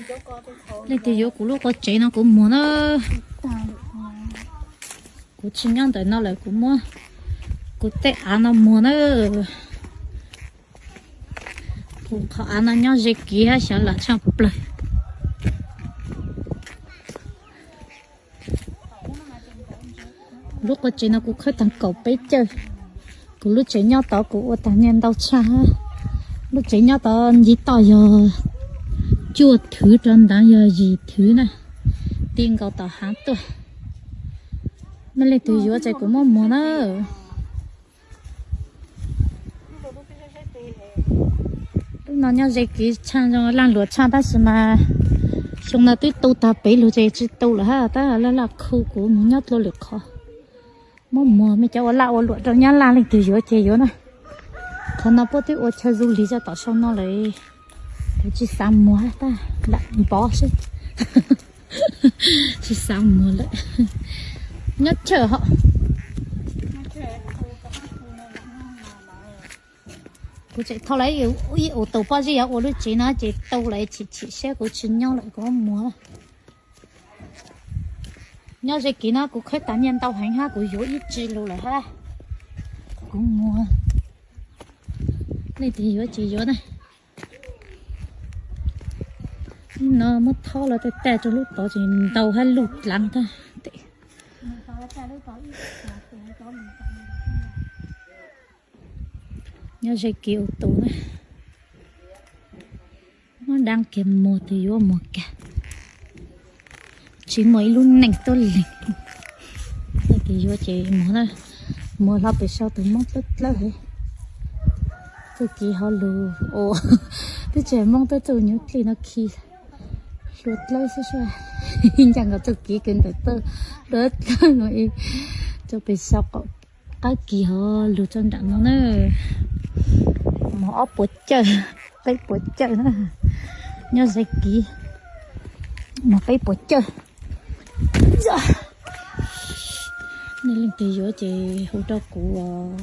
Leej twg yuav kuv lub qua tsev no kuv muag na. Kuv tsis nyob ntawm no lawm, kuv muab kuv tej av no muag na. Kuv qhov av no nyob ze kiv hab xyov lam tshaj plaws. Kuv lub qua tsev no kuv khawb tag kaum peb cawj. Kuv lub tsev nyob tod kuv ua tag niag ntau tshaj hab. Lub tsev nyob tod ncig toj yog cuaj thwv, rau ntawd yog yim thwv na. Ti nkaus tom hav tuaj. Mej leej twg yuav ces kuv muab muag na. Lub no nyob ze kiv tshaj zoo laj luam tshaj tab sis mas xyoo no twb tu tag pem lug ces tsis tu lawm hab, tab laj laj khu kuv mus nyob dlua lwm qhov. Muab muag, mej cov ua laj ua luam rau nyab laj leej twg yuav ces yuav na. Qhov no puab twb ua chaw du lig txog tom sau no lawm. Kuv tsis xav muag, tab lam npov seb. Tsis xav muag lawm. Nyob chaw hov. Kuv tseem thau lawv ib ua taus pob zeb yuav ua lub tsev no ces tau lawv chim chim siab kuv tsis nyob lawm kuv muag. Nyob ze kiv no kuv khawb tas nyiaj ntau heev hab kuv yuav ib tsi lug lawm hab. Kuv muag. Leej twg yuav ces yuav na. No muab thob los tag tag rau lub tod ces ntau hab luj dlaav tag. Nyob ze kiv ua tus na. Muab dab kiag muag tus yuav muag kag. Tsis muaj ib lub neej tuab leeg. Tus yuav ces muag na, muag hlo pem sau tus Moob dlawb dlawb. Txuj kiv hov lug, tub tsev Moob tuaj txuj nyuv dlij no khi hlua dlawb xwb sab. Ncaaj nkaus txuj kiv kws ntawm tuaj hlua dlawb no, rau pem sau qaum qab kis hov lug rau nram no na. Muag ob puas cawj, peb puas cawj na. Nyob ze kiv muag peb puas cawj. Nej leej twg yuav ces hu rau kuv os.